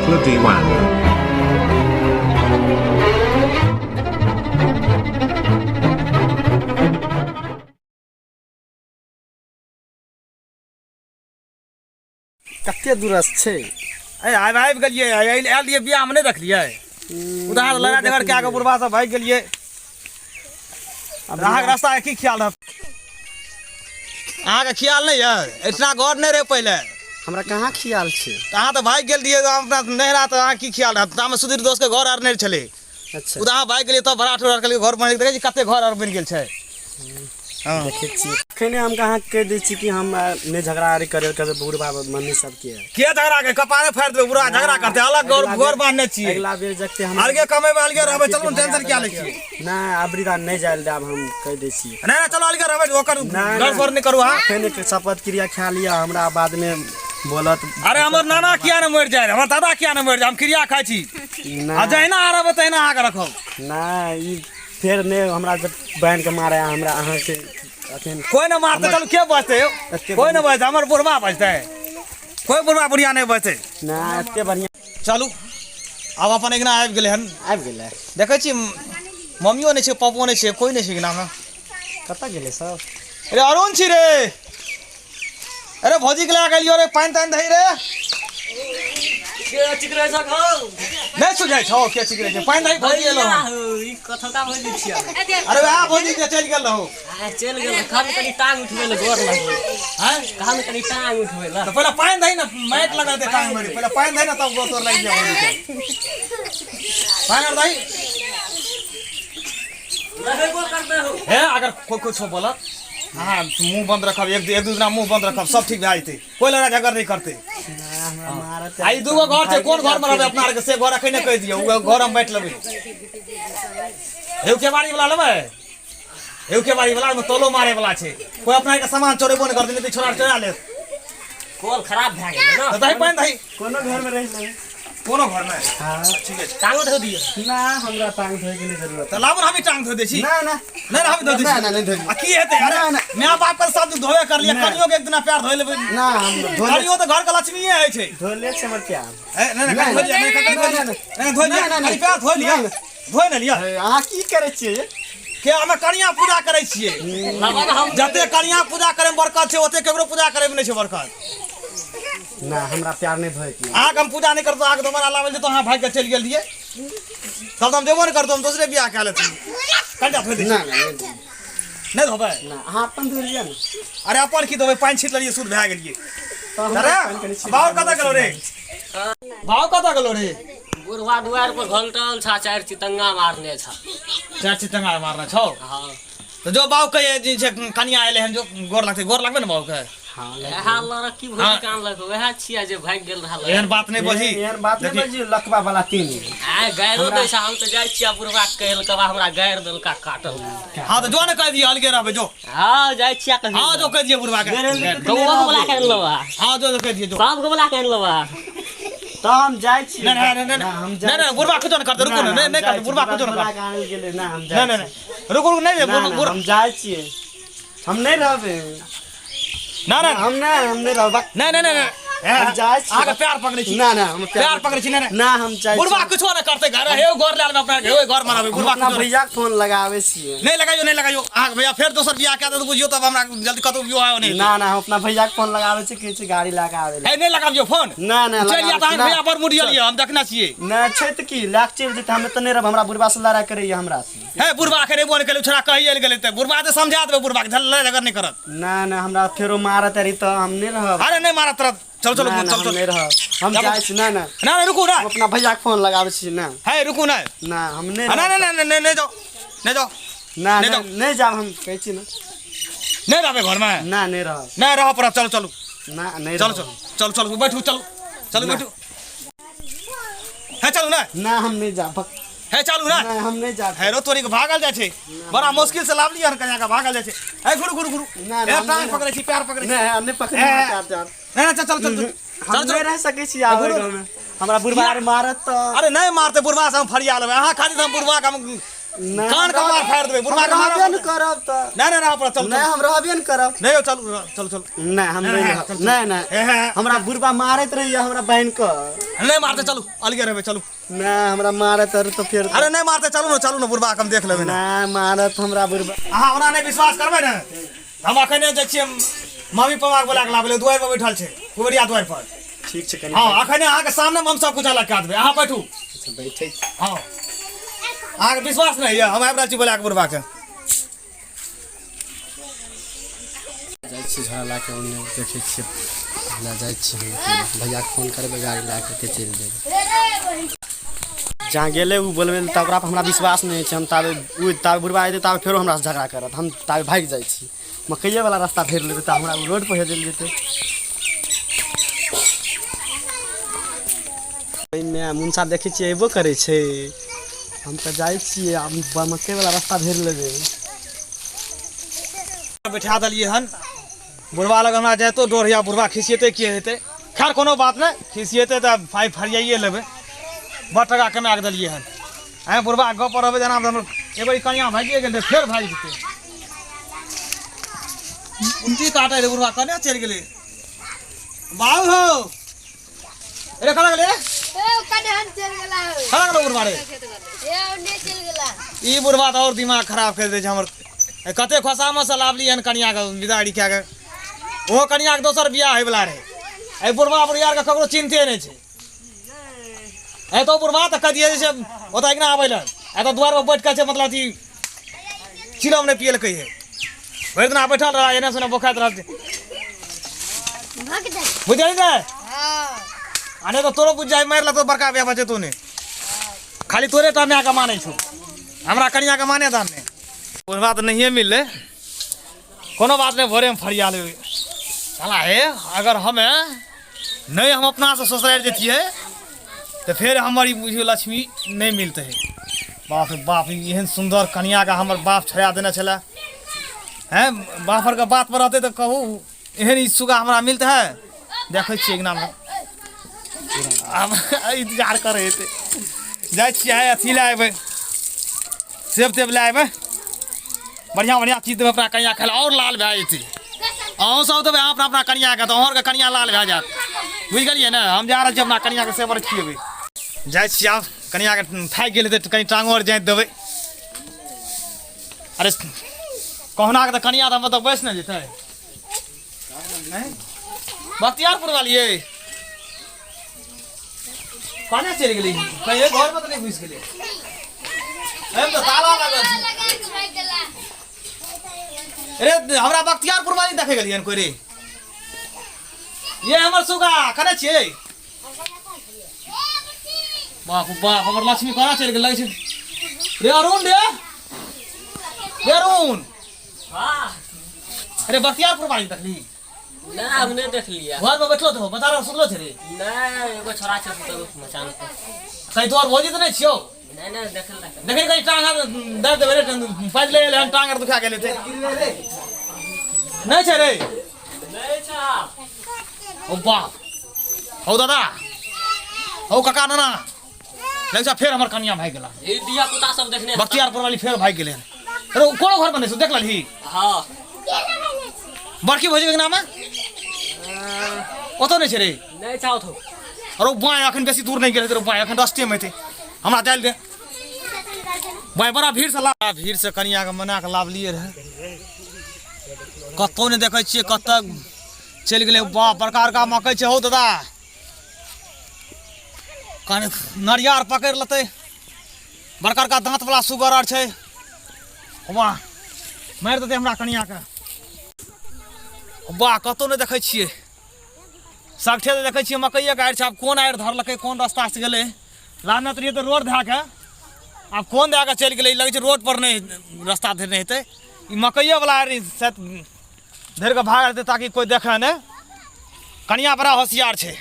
Shukla Diwana. कते दूरस छै? ए आबि आबि गेलियै, आयल आयल रहियै बियाहमे, नहि देखलियै? उधार लड़ा झगड़ कए कऽ बुढ़बा सब भागि गेलियै। अहाँके रास्ताके की ख्याल रहत? अहाँके ख्याल नहि यऽ? एहिठिना घर नहि रहै पहिले। हमरा कहाँ ख्याल छै? तऽ अहाँ तऽ भागि गेल रहियै अपना नैहरा, तऽ अहाँ की ख्याल रहत? तामे सुधीर दोस्तके घर आर नहि छलै। अच्छा। ओ तऽ अहाँ भागि गेलियै तब भराठ उराठ केलियै, घर बनि, देखै छी कते घर आर बनि गेल छै। हँ। देखै छियै, एखने हम अहाँके कहि दै छी कि हम नहि झगड़ा आर करे करबै बुढ़बा मम्मी सबके। के झगड़ा के कपारे फाड़ि देबै, बुढ़ा झगड़ा करतै। अलग घर घर बांधने छियै। अगिला बेर जते हम अलगे कमेबै, अलगे रहबै। चलू ने, टेंशन किया लै छियै? नहि, अबरी दा नहि जायल देब, हम कहि दै छी। नहि नहि, चलो अलगे रहबै, ओकर नहि, घर पर नहि करू अहाँ। एखन एक शपथ क्रिया खा लिअ, हमरा बादमे बोलत। अरे हमर नाना किया ने मरि जाय, हमर दादा किया ने मरि जाय, हम क्रिया खाइ छी। आ नहि। जहिना अहाँ रहबै तहिना अहाँके रखब। नहि, ई फेर नहि हमरा बहन के मारे, हमरा अहाँके अखन कोई ने मारतै। चलू, के बचतै यौ? एते कोई ने बचतै। हमर बुढ़बा बचतै? कोई बुढ़बा बुढ़िया नहि बचतै। नहि, एते बढ़िआँ। चलू, आब अपन अङ्गना आबि गेलै हन। आबि गेलै। देखै छी मम्मियो नहि छै, पप्पो नहि छै, कोई नहि छै अङ्गनामे। कतऽ गेलै सब? अरे अरुण छी रे, अरे भौजी के लए गेलियो रे, पानि तानि दही रे। के चिकरै छ खौ? नहि सुझै छौ के चिकरै छै? पानि दही, भौजी एलो हन। ई कथका भौजी छियै? अरे वएह भौजी के चलि गेल रहौ। आ चलि गेल। कान कनि टांग उठबै लए गोर लागल। आँय? कान कनि टांग उठबै लए। तऽ पहिले पानि दही ने, माटि लगल दे टांग मे। पहिले पानि दही ने, तब गोर तोर लागि जाय भौजी के। पानि आर दही। लगेबो करबै हो। हे, अगर कोई कुछो बोलत, अहाँ मुंह बंद रखब। एक एक दू दिना मुंह बंद रखब, सब ठीक भए जेतै। कोई लड़ाई झगड़ नहि करतै। हमरा मारत। आ ई दूगो घर छै, कोन घर में रहबै अपना आरके से घर अखने कहि दियौ, ओ घर हम बाँटि लेबै। हेउ केबाड़ी वाला लेबै, हेउ केबाड़ी वाला ओहिमे तोलो मारे वाला छै। कोई अपना आरके सामान चोरेबो नहि करतै, नहि तऽ छोड़ा चोरा लेत। कोल खराब भए गेलै ने। तऽ दही, पानि दही। कोनो घरमे रहि लेबै। कोनो घर में? हाँ। ठीक छै। टांगो धो दियौ। ना, हमरा टांग धोए के नहि जरूरत। तऽ लाबू ने, हमही टांग धो दै छी। ना ना। नहि नहि, हम धो दै छी। ना, ना, नहि धोइ। आ की हेतै? अरे ना, ना। माय बाप के सब धोबे कर लिया, ना। कनियो के एक दिना पैर धोइ लेबै। ना, हम धोले। कनियो तऽ घर के लक्ष्मीए होइ छै। धोले छै हमर प्यार। ए, नहि नहि, कनि धो लिअ, नहि, कनि धो लिअ। नहि, नहि, धो लिअ। नहि, नहि, कनि पैर धो लिअ, नहि। धोइ ने लिअ। हे, अहाँ की करै छियै? के हमे कनिया पूजा करै छियै। लगन हम जते कनिया पूजा करै मे बरकत छै, ओते केकरो पूजा करै मे नहि छै बरकत। ना, हमरा प्यार नहि धोए के। अहाँके हम पूजा नहि करतौ, अहाँके दोबारा लाबै तऽ अहाँ भागि कऽ चलि गेल रहियै, तब तऽ हम देबो नहि करतौ, हम दोसरे बियाह कए लेती। कनिटा धोइ दै छी। ना ना, नहि धोए। नहि धोबै? ना, अहाँ अपन धोइ लिअ ने। अरे अपन की धोबै, पानि छीट लेलियै, शुद्ध भए गेलियै। तऽ हमरा अरे पानि कनि छीट बाउ दिअ। कतऽ गेलो रे? बाउ कतऽ गेलो रे? बुढ़वा दुआरि पर घलटल छा, चारि चितंगा मारने छा। चारि चितंगा मारने छौ? हाँ। तऽ जो बाउ कहिए जे छै कनिया एलै हन, जो गोर लगतै। गोर लगबै ने बाउ के? हाँ। एहा लड़की भौजी हाँ। कान लग वएह छियै जे भागि गेल रहल। एहन बात नहि बजी। एहन बात नहि देखी। बजी, लकवा वाला तीन। आय गायरो दै छै। हम तऽ जाइ छियै बुढ़वा के कहलका, हमरा गारि देलका, काटल। हाँ तऽ जो ने कहि दियौ, अलगे रहबै जो। हाँ, जाइ छियै कहि। हाँ, जो कहि दियौ बुढ़वा के। गौआ के बोला के अनलवा। हाँ, जो जो कहि दियौ जो। सब के बोला के अनलवा। तऽ हम जाइ छी। नहीं नहीं नहीं ना, हम नहीं जाइ नहीं, बुढ़वा कुछो नहीं करते। रुको ना, नहीं नहीं करते, बुढ़वा कुछो नहीं बुढ़वा करते। के आनल गेलै ना, हम नहीं जाइ नहीं छी। नहीं, रुको रुको, नहीं ना, बुढ़ ना, बुढ़ हम जाइ छियै, हम नहि रहबै। ना ना। हम नहि, हम नहि रहबै। नहीं नहीं नहीं नहीं, हम जाइ छी। अहाँके पैर पकड़ै छी। ना ना, हम पैर पकड़ै छी। नहीं नहीं। ना, हम जाइ बुढ़वा छी। कुछो नहीं करते। घर हे घर ले लेबै अपना, हे घर में रहबै। हम बुढ़वा अपना कुछो भैया के फोन लगाबै छियै। नहीं लगाइयो, नहीं लगाइयो। अहाँके भैया फेर दोसर बियाह कए देत, बुझियौ तब हमरा जल्दी कतौ बियाह नहि हेतै। ना ना, हम अपना भैया के फोन लगाबै छियै, कहै छै गाड़ी लए कऽ आबै लए। हे, नहीं लगाबियौ फोन। ना ना। चलि लगाबै जायत अहाँके छी, ना। भैया, बड़ मुडियल यऽ, हम देखने छियै। ना छै तऽ की लए कऽ चलि जेतै? हम एतऽ नहि रहब, हमरा बुढ़बा से लड़ाइ करैया हमरा से। हे, बुढ़वा अखन एबो नहि केलै, छोड़ा कहि आयल गेलै तऽ बुढ़वा तऽ समझा देबै बुढ़वा के, झल झगड़ नहि करत। ना ना, हमरा फेरो मारत अरी तऽ हम नहि रहब। अरे नहीं मारत तरत, चलो चलो। ना, ना, चलो हम चलो। नहि रहब, हम चलो। जाइ छी। ना ना। ना ना, रुकू ना। हम अपना भैया के फोन लगाबै छी ना। हे, रुकू ना। ना, हम नहि ना रहब। ना ना ना, नहीं जाओ, नहीं जाओ। ना। नहि ना जाउ। नहि जाब, हम कहै छी ना। नहीं रहबै घरमे? ना, नहि रहब। नहीं रहऽ पड़त, चलो चलू। ना, नहि चलो। रहब। चलो चलो चलो, बैठू, चलू चलू, बैठू। हे, चलू ना। ना, हम नहि जाब। हे, चलू ना। ना, हम नहि जाब। हे रो तोरी के, भागल जाइ छै, बड़ा मुश्किल से लावली हन कन्या के, भागल जाइ छै। हे, घुरू घुरू घुरू। ना, ना, हे, हम टांग नहि- पकड़ै छी, पैर पकड़ै छी। नहि, हम नहि पकड़ै ए, ए। चार चार। नहीं नहीं, चल चल चल चल। हम चल नहि चल। रह सकै छी आब गुरु। गाँवमे, हमरा बुढ़बा आर मारत तऽ। अरे नहीं मारते, बुढ़वा से हम फरिया लेबै। अहाँ खातिर हम बुढ़वा के हम नहि, कान कपार फाड़ि देबै बुढ़वा हम के रहबे मारब ने करब तऽ। नहि नहि रहऽ पड़त चलू। नहि, हम रहबे ने करब। नहि यौ, चलू चलू चलू। नहि, हम नहि रहब। चल, चल। नहि नहि, हे, हे, हे। हमरा बुढ़बा मारैत रहैया हमरा बहिन के। नहि मारतै, चलू, अलगे रहबै, चलू। नहि, हमरा मारत आर तऽ फेर। अरे नहि मारतै, चलू ने, चलू ने, बुढ़वा के हम देख लेबै ने। नहि मारत हमरा बुढ़बा। अहाँ ओना नहि विश्वास करबै ने, हम अखने जाइ छियै मम्मी पापा के बोला के लाबै लए, दुआरि पर बैठल छै, कुबरिया दुआरि पर। ठीक छै कनि। हँ, अखने अहाँके सामने हम सब कुछ अलग कए देबै, अहाँ बैठू। अच्छा, बैठै छी। हँ, अहाँके विश्वास नहि यऽ, हम आबि रहल छी बोला के बुढ़वा के। जाइ छी झोरा लए कऽ ओन्ने, देखै छियै लए जाइ छियै हम। भैयाके फोन करबै, गाड़ी लए कऽ चलि जेबै। जहाँ गेलै ओ बोलबै तऽ ओकरा पर हमरा विश्वास नहि होइ छै। हम ताबे ओ ताबे बुढ़बा अयतै, ताबे फेरो हमरासँ झगड़ा करत। हम ताबे भागि जाइ छी, मकइएवला रास्ता धरि लेबै तऽ हमरा ओ रोडपर हेजल जेतै। एहिमे मुनसा देखै छियै अयबो करै छै। हम तऽ जाइ छियै आब, मकइवला रास्ता धरि लेबै। बैठा देलियै हन बुढ़वा लग। हमरा जाइतो डर होइए, बुढ़वा खिसिएतै, की हेतै। खैर, कोनो बात नहि, खिसिएतै तऽ पाइ फरियाइए लेबै। बड़ टका कमा कऽ देलियै हन। आँय, बुढ़वा गप पर रहबै जेना हमर एक बेर कनियाँ भागिए गेल रहै, फेर भागि जेतै। उल्टी काटै रहै बुढ़वा, कने चलि गेलै? बाबू हो रे, कना गेलै रे? कना गेलै बुढ़वा रे? ई बुढ़वा तऽ आओर दिमाग खराब करि दै छै हमर। ए, कते खोसामे से लाबलियै हन कनियाके विदागरी कए कऽ। ओहो कनियाके दोसर बियाह होइवला रहै। एहि बुढ़वा बुढ़ियाके ककरो चिन्ते नहि छै। ए तो बुढ़वा तऽ कह दियै जे से ओतऽ अङ्गना आबै लए, एतऽ दुआरिपर बैठ कऽ छै, मतलब अथी चिलम नहि पियलकै हे। भरि दिना बैठल रहल, एने से ओने बोखाइत रहल। बुझली ने? आ नहि तऽ तोरो बुझ जाइ, मारि लेतौ। बड़का बियाह बचेतौ नहि। खाली तोरे टा मायके मानै छौ, हमरा कनियाके माने दान नहि। बुढ़वा तऽ नहिए मिललै, कोनो बात नहि, भोरेमे फरिया लेबै। साला हे, अगर हमे नहि हम अपनासँ ससुरारि जैतियै तऽ फेर हमर ई बुझियौ लक्ष्मी नहि मिलतै। बाप रे बाप, ई एहन सुन्दर कनियाके हमर बाप छोड़ा देने छलै। हैं, बाप आरके बात पर रहतै तऽ कहू एहन ई सुगा हमरा मिलतै है? देखै छियै अङ्गनामे, आब इन्तजार करै हेतै। जाइ छियै आइ अथी लए अयबै, सेब तेब लए अयबै, बढ़िआँ बढ़िआँ चीज देबै अपना कनिया खाय लए, आओर लाल भए जेतै। अहूँ सब देबै अपना अपना कनियाके तऽ अहूँ आरके कनिया लाल भए जायत। बुझि गेलियै ने? हम जा रहल छी अपना कनियाके सेब आर खिएबै। जाइ छियै आब, कनियाके थाकि गेल हेतै तऽ कनि टांगो आर जाँति देबै। अरे कहुना के तऽ कनिया तऽ मतलब बैस ने जेतै। बख्तियारपुर वाली कने चलि गेलै? कहियो घरमे तऽ नहि घुसि गेलै? एहिमे तऽ ताला लागल छै। अरे हमरा बख्तियारपुर वाली देखै गेलियै कोइ रे? ये हमर सुगा कने छियै? बाप बाप, हमर लक्ष्मी कोना चलि गेल? लगै छै रे अरुण, रे रे अरुण। अरे बख्तियारपुर वाली देखली? नहि, हम नहि देखलियै। घर में बैठलो छहो, बता रहा सुतलो छे रे? नहि, एगो छोड़ा छै सुतल मचान पर। कहीं तोहर भौजी तऽ नहि छियौ? नहि नहि, देखल देखल। देखिन कहीं टांग हाथ दर्द देबै रे, पैदले एलै हन, टांग आर दुखा गेल हेतै। नहि छै रे? नहि छै। ओ बाप, हौ दादा, हौ काका नाना, लगै छै फेर हमर कनिया भागि गेला। ई धिया पुता सब देखने। बख्तियारपुर वाली फेर भागि गेलै हन। अरे ओ कोनो घर पर नहि छौ, देख लेलही? हँ। बड़की भौजी के नाम ओतऽ नहि छै रे? नहि छै ओतऽ। अरे बाँय, अखन बेसी दूर नहि गेल हेतै रे बाँय, अखन रस्तेमे हेतै। हमरा जाय दे बाँय। बड़ा भीड़ से ला, भीड़ से कनियाके मना कऽ लाबलियै रहए। कतहु नहि देखै छियै, कतऽ चलि गेलै? बाप, बड़का बड़का मकइ छै। हौ दादा, कनि नरिया आर पकड़ि लेतै। बड़का बड़का दाँतवला सुगर आर छै। वाह, मारि देतै हमरा कनियाके। वाह, कतहु नहि देखै छियै। सगठे तऽ देखै छियै मकइएके आड़ि छै। आब कोन आड़ि धरलकै, कोन रस्तासँ गेलै? लानने तऽ रहियै तऽ रोड धए कऽ, आब कोन दए कऽ चलि गेलै? लगै छै रोड पर नहि रस्ता धरि नहि हेतै। ई मकइएवला आड़ि शायद धरि कऽ भागल हेतै, ताकि कोइ देखै नहि। कनिया बड़ा होशियार छै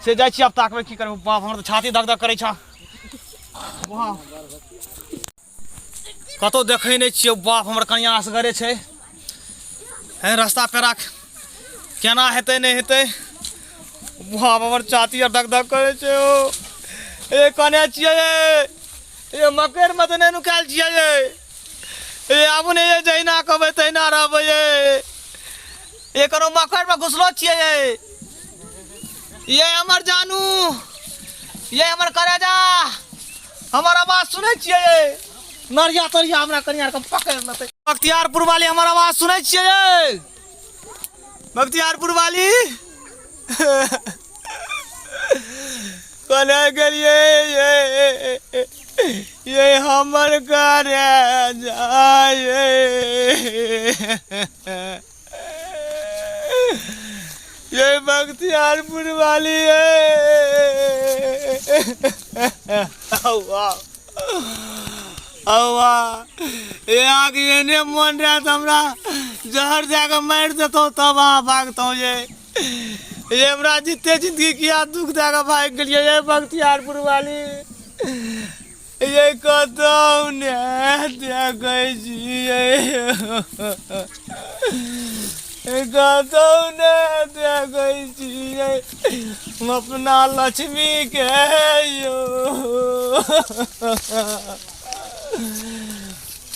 से। जाइ छियै आब ताकबै, की करबै? बाप, हमर तऽ छाती धक धक करै छै। वाह, कतहु देखै नहि छियै। बाप, हमर कनिया असगरे छै। हे, रास्ता पेरा केना हेतै, नहि हेतै? बाप, हमर छाती आर धक धक करै छै। ओ ए, कने छियै? ये मकैर में तऽ नहि नुकायल छियै ये। ए आबू ने ये, जहिना कहबै तहिना रहबै ये। ये कोनो मकैर में घुसलो छियै ये। ये हमर जानू, ये हमर करेजा, हमर आवाज सुनै छियै ये? नरिया तरिया हमरा कनिया के पकड़ि लेतै। बख्तियारपुर वाली, हमर आवाज सुनै छियै ये? बख्तियारपुर वाली कने गेलियै ये? ये हमर करेजा ये, ये बख्तियारपुर वाली ये। हौवा, ये अहाँके एहने मोन रहत, हमरा जहर दए कऽ मारि देतहुँ तब अहाँ भागतहुँ ये। ये हमरा जिते जिंदगी किया दुख दए कऽ भागि गेलियै ये बख्तियारपुर वाली। ये कतौ ने देखै छियै, कतौ ने देखै छियै हम अपना लक्ष्मी के यौ।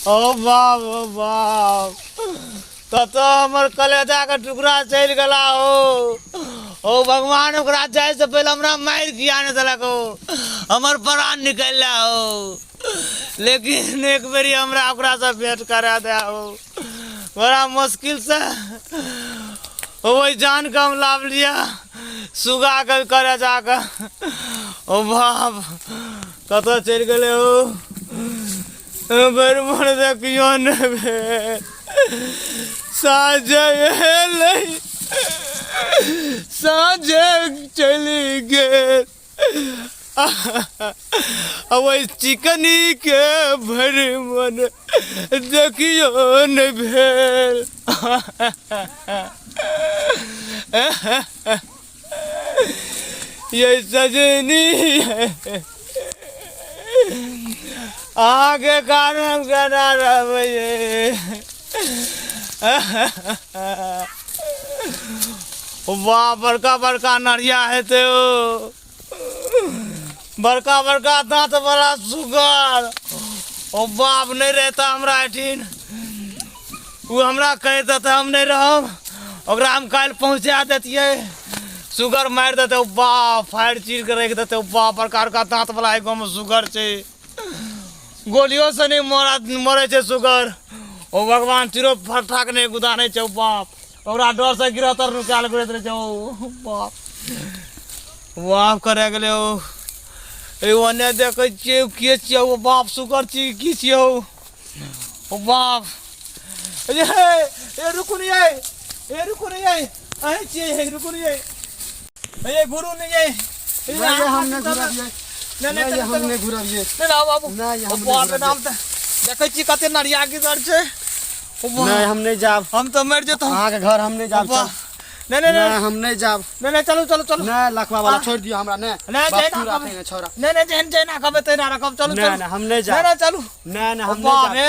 ओ बाप, ओ बाप, कतऽ हमर कलेजाके टुकड़ा चलि गेला हो। ओ भगवान, ओकरा जाय से पहिले हमरा मारि किया नहि देलक हो? हमर प्राण निकलि हो, लेकिन एक बेरी हमरा ओकरासँ भेंट करा दे हो। बड़ा मुश्किल से ओहि जान के हम लाभ लिया सुगा के करे जाके। ओ बाप, कतऽ चलि गेलै हो? भरि मोन देखियो ने भेल। साँझ एलै, साँझे चलि गेल। आ ओहि चिकनीके भरि मन देखियो ने भेल। ये सजनी, अहाँके कारण हम केना रहबै ये? वाह, बड़का बड़का नरिया हेतै ओ, बड़का बड़का दाँत वाला सुगर। ओ बाप, नहि रहता हमरा एहिठिन, ओ हमरा कहि देतै हम नहि रहब, ओकरा हम काल्हि पहुँचा देतियै। सुगर मारि देतै ओ बाप, फाड़ि चीर के राखि देतै ओ बाप। बड़का बड़का दाँत वाला एहि गाँवमे सुगर छै, गोलियो से नहि मरा मरै छै सुगर। ओ भगवान, चिरो फटाक नहि गुदानै छै ओ बाप। ओकरा डर से गिरह तर नुकायल घुरैत रहै छै ओ बाप। बाप करे गेलै ओ। ए ओने देखै छियै, के छियै ओ बाप? सुगर छी की छियै ओ बाप? ए ए रुकू ने ये, ए रुकू ने ये, अहीं छियै? हे रुकू ने ये, ए घुरू ने ये। नहीं, हम नहीं घुरबियै। नहीं। नहीं, हम नहीं घुरबियै। नहीं, आबू आबू। नहीं, हम ओ नहीं बाप रे, घुरबियै। नाम तऽ देखै छी कते नरिया गिदर छै ओ बाप। नहीं, हम नहीं जाब। हम तऽ मरि जेतहुँ। अहाँके घर हम नहीं जाब। वाह। नहीं नहीं। नहीं, नहीं, हम नहीं जाब। नहीं नहीं, चलू चलू चलू। नहीं, लखवा वाला छोड़ दियो हमरा। नहीं। नहीं, बाप जहिना तू कहबै। राखै ने छोड़ा। नहीं नहीं, जेहन जहिना कहबै तहिना रखब, चलू। नहीं, चलू। नहीं, हम नहीं नहीं। जाब। नहीं, चलू। नहीं नहीं, हम नहीं बाप जाब। रे,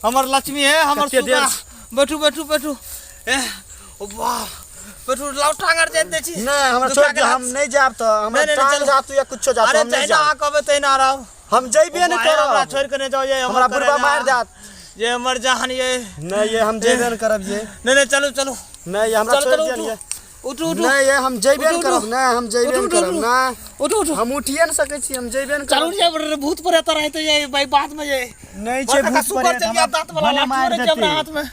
हमर लक्ष्मी है, हमर कते सुगा। देर? बैठू बैठू बैठू। ए ओ वाह, बैठू, लाउ टांगर जाइत दै छी। नहीं, हमरा दुखा छोड़ दियो। के हम नहीं जाब तऽ हमरा नहीं, नहीं, टांग चलू। जात या कुछो जात अरे हम नहीं जहिना जाब। अहाँ कहबै तहिना रहब। हम जइबे नहीं भाई, हमरा करब। छोड़ के नहीं जाओ ये। हमरा बुढ़बा मारि देत। ये हमर जान ये। नहीं ये, हम जइबे नहीं करब ये। नहीं नहीं, चलू चलू। नहीं ये, हमरा चलू छोड़ चलू। दियो ये। उठू उठू। नहीं ये, हम जइबे उठू, नहीं करब। उठू। नहीं, हम जइबे उठू, नहीं उठू, करब। उठू। नहीं, उठू उठू। हम उठिए नहीं सकै छी, हम जइबे नहीं चलू करब। रे, भूत प्रेत रहते ये भाई बाद में ये। नहीं छै बड़का भूत सुगर प्रेत, चल गया हमरा दांत वाला भले लाठी मारि होने छै हमरा देतै। हाथ में,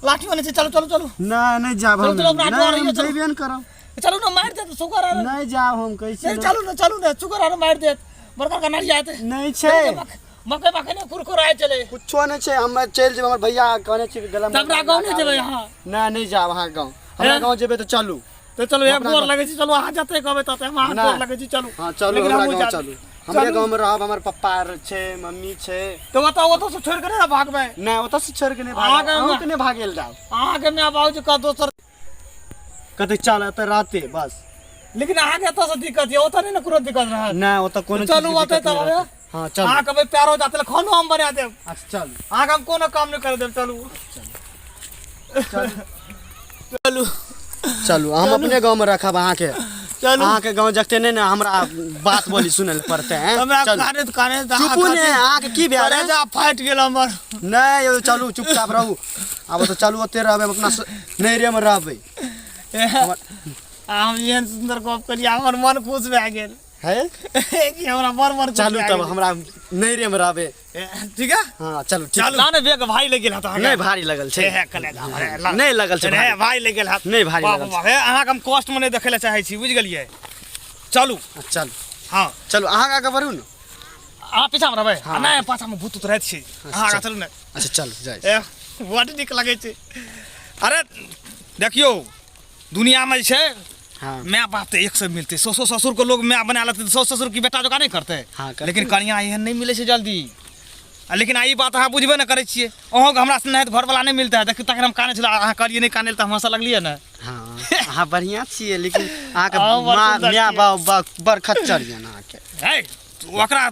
लाठी होने छै। चलू चलू चलू। नहीं, नहीं जाब चलू, हम। चलू, हमरा नहीं, डर हम होइए, चलू। जइबे नहीं करब। चलू ना, मारि देत सुगर आर। नहीं जाब हम, कहै छी नहीं ने। चलू ना, चलू ना, सुगर आर मारि देत, बड़का का नरिया हेतै। नहीं छै। मकई मकई ने कुरकुराय चले। कुछो नहीं छै, हम चलि जेबै। हमर भैया कहने छै कि गला तऽ हमरा गाँव नहि जेबै अहाँ? नहीं, नहीं जाब अहाँ गाँव। हमरा हैं? गाँव जेबै तऽ चलू। तऽ चलू, अपना गोर गाँव। लगै छी, चलू। अहाँ जते कहबै तते हम अहाँ नहि। गोर लगै छी, चलू। हाँ चलू। लेकिन हमरा हमहूँ गाँव जाब। चलू, हमरे चलू। गाँव में रहब। हमर पप्पा आर छै, मम्मी छै। तऽ ओतऽ ओतऽ से छोड़ि कऽ नहि ने भागबै? नहीं, ओतऽ से छोड़ के नहीं अहाँके भागब। अहूँके नहीं भागेल जाब। अहाँके माय बाबूजी कह दोसर कते चल, एतऽ रहते बस। लेकिन अहाँके एतऽ से दिक्कत यऽ, ओतऽ नहि ने कोनो दिक्कत रहत? नहीं, ओतऽ कोनो चलू, चीजके ओतऽ दिक्कत तब नहि आबै। रहतै। हाँ चलू। अहाँ कहबै पैरो जाते खानो हम बना देब। अच्छा चलू। अहाँके हम कोनो काम नहि करे देब, चलू चलू। चलू, हम अपने गाँव में रखब अहाँके। चलू। अहाँके गाँव जगते नहि ने हमरा बात बोली सुनै लए पड़तै हैं? हमरा चलू। कानैत कानैत चुपू ने अहाँके की भेल अरे जा फाटि गेल हमर नहि यौ चलू चुपचाप रहू आब तऽ चलू ओते रहबै हम अपना नैहरेमे रहबै आ हम एहन सुन्दर गप केलियै हमर मन खुश भए गेल है कि हमरा बड़ बड़ चलू तब हमरा नैहरेमे रहबै ठीक है हाँ चलू ठीक चलू ने बेग भाई लग गेल हत नहि भारी लगल छै हे कलेजा अरे ला- नहि लगल छै हे भारी। भाई लग गेल हत नहि भारी बाप लगल बाप, हे अहाँके हम कष्ट में नहि देखै लए चाहै छी बुझि गेलियै चलू चलू हाँ चलू अहाँ आगाँ बढ़ू ने अहाँ पीछामे रहबै हाँ। नहि पाछामे भूत उत रहैत छै अहाँ आगाँ चलू ने अच्छा चलू जाइ ए बड नीक लगै छै अरे देखियौ दुनियामे जे छै हाँ माय बाप तऽ एक से मिलतै ससुर ससुरके लोग माय बना लेतै तऽ साउस ससुर की बेटा जकाँ नहि करतै हाँ, करतै। लेकिन कनिया एहन नहि मिलै छै जल्दी आ लेकिन आ ई बात अहाँ बुझबे नहि करै छियै अहूँके हमरा से नहि घरवला नहि मिलतै देखियौ तखन हम कानै छलहुँ अहाँ कहलियै नहि कानै लए तऽ हम हँसऽ लगलियै ने हाँ अहाँ बढ़िआँ छियै लेकिन अहाँके अहाँ बड़ माँ सुन्दर माय छियै। बाप बाप बड़ खच्चर यऽ ने अहाँके है ओकरा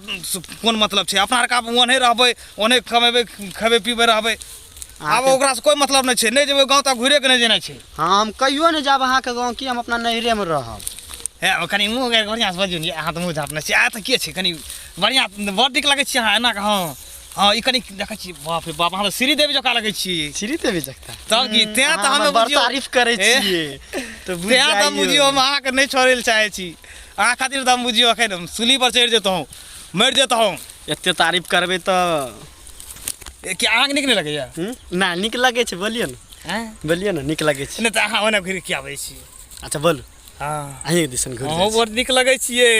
कोन मतलब छै अपना आरके आब ओहने रहबै ओहने कमेबै खेबै पीबै रहबै आब अहाँके- ओकरासँ कोइ मतलब नहि छै नहि जेबै गाँव तऽ घुरे के नहि जेनाइ छै हाँ हम कहियो नहि जायब अहाँके गाँव की हम अपना नैहरेमे रहब हे कनि मुँह गाड़ि बढ़िआँसँ बजियौ ने अहाँ तऽ मुँह झाँपने छी आ तऽ के छै कनि बढ़िआँ बड़ नीक लगै छी अहाँ एना कऽ हँ हँ ई कनि देखै छी बाप रे बाप अहाँ तऽ श्रीदेवी जकाँ लगै छी श्रीदेवी जकाँ तब की तेँ तऽ अहाँ हम हमर बड़ बुझियौ तारीफ करै ए, छियै तऽ बुझि तेँ तऽ जाइयौ। बुझियौ हम अहाँके नहि छोड़ै लए चाहै छी अहाँ खातिर तऽ हम बुझियौ एखन हम सूली पर चढ़ि जेतहुँ मरि जेतहुँ एते तारीफ करबै तऽ ए, कि अहाँके नीक नहि लगैया हूँ? नहि नीक लगै छै बोलियौ ने आँय? बोलियौ ने नीक लगै छै नहि तऽ अहाँ ओना घुरि के आबै छी अच्छा बोलू हँ अहीँके दिसन घुरि अहूँ जाइ छी। बड़ नीक लगै छियै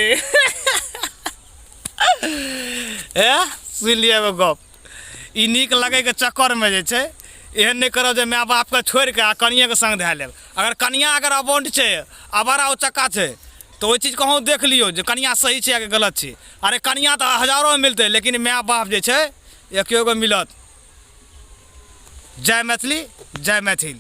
ए सुनि लिअ एगो गप ई नीक लगैके चक्करमे जे छै एहन नहि करब जे माय बापके छोड़ि कऽ आ कनिएके संग धए लेब अगर कनिया अगर अबंड छै अबारा उचक्का छै तऽ ओहि चीजके अहूँ देख लियौ जे कनिया सही छै या गलत छै अरे कनिया तऽ हजारोमे मिलतै लेकिन माय बाप जे छै एके गो मिलत जय मैथिली जय मैथिल।